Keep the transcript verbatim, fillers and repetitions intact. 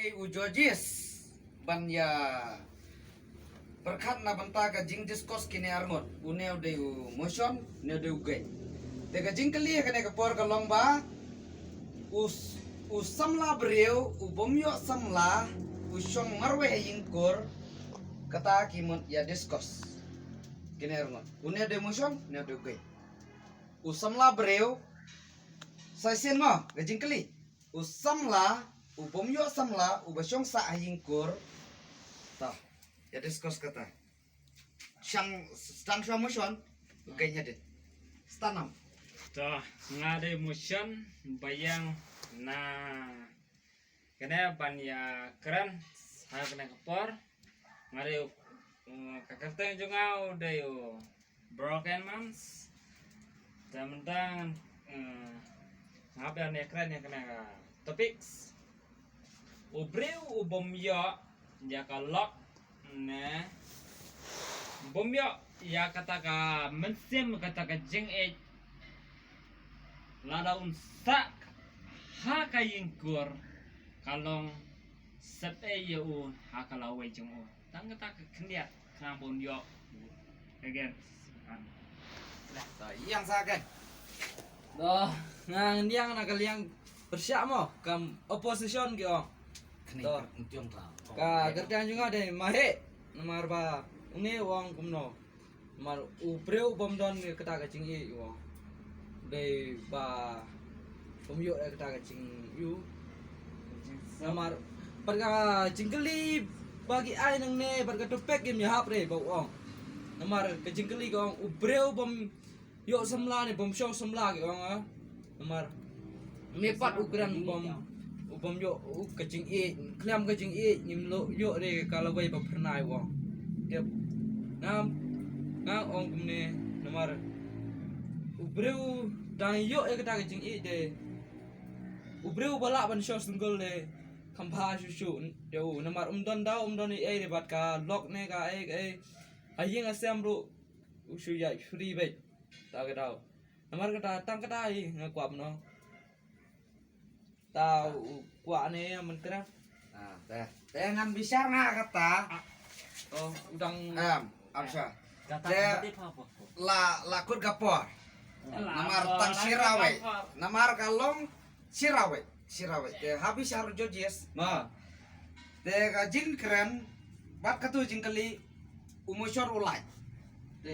U Georges ban ïa pyrkhat na bynta ka jingdiscuss kine arngut. Une u dei u motion, une u dei u gate. Te ka jingkylli ha kane ka por ka long ba u, u samla briew u bym ïoh samla u shong marwei ha ïing kur, kata ki mut ïa discuss. Kine arngut. Une u dei u motion, une u dei u gate. U samla briew. Sa shisien mo ka jingkylli. U samla u bym ïoh samla uba shong sah ha ïing kur. Ta ïa discuss kata. Shang stang shuwa motion. Ka ïa dit. Stanam. To, nga dei motion ba ïang na kane ban ïa kren ha kane ka por. Nga dei, uh, ka kyrteng jong nga u dei u Broken Mans. Te mynta, uh, nga hap ban ïa kren ïa kane ka topics. U briew u bym ïoh ïa ka lok ne bym ïoh ïa kata ka mynsiem, kata ka jingïeit. Lada un sah ha ka ïing kur ka long sep ei ïa u ha ka lawei jong u. Tang kata ka khyndiat khnang ba un ïoh again. To ïang sa again. To nga ngin ïang na ka liang pyrshah mo, ka opposition ki ong. To ka kyrteng jong nga dei Maheh. Namar ba une u ong kumno. Namar u briew u bym don kata ka jingïeit u ong. Dei ba bym ïoh kata ka jingïeit. Namar bad ka jingkylli ba ki ai nangne bad ka topic kim ïahap re ba u ong. Namar ka jingkylli ka ong u briew bym ïoh samla ne bym shong samla ki ong, ah. Namar me pat u kren bym, u bym ïoh u ka jingïeit, khlem ka jingïeit ngim ïoh re ka lawei ba phyrnai u ong. Te nga, nga ong kumne namar u briew dang ïoh ïa kata ka jingïeit de. U briew ba lah ban shong single de kham bha shuh shuh de u, namar um don daw, um don ei ei de bad ka lok ne ka ei ei. Ha ïing ha sem ruh u shu ïaid free beit. Ta ka daw. Namar kata tang kata hi nga kwah mynno. Ta u kwah ne mynta. Ah, te. Te ngan bishar nga kata. Oh, u dang. Em, am sha. Kata te la, la kut ka por. Namar tang shi rawei. Namar ka long shi rawei. Shi rawei. Te ha bishar u Georges. Ma. Te ka jingkren bad katu jingkylli u motion u lait. Te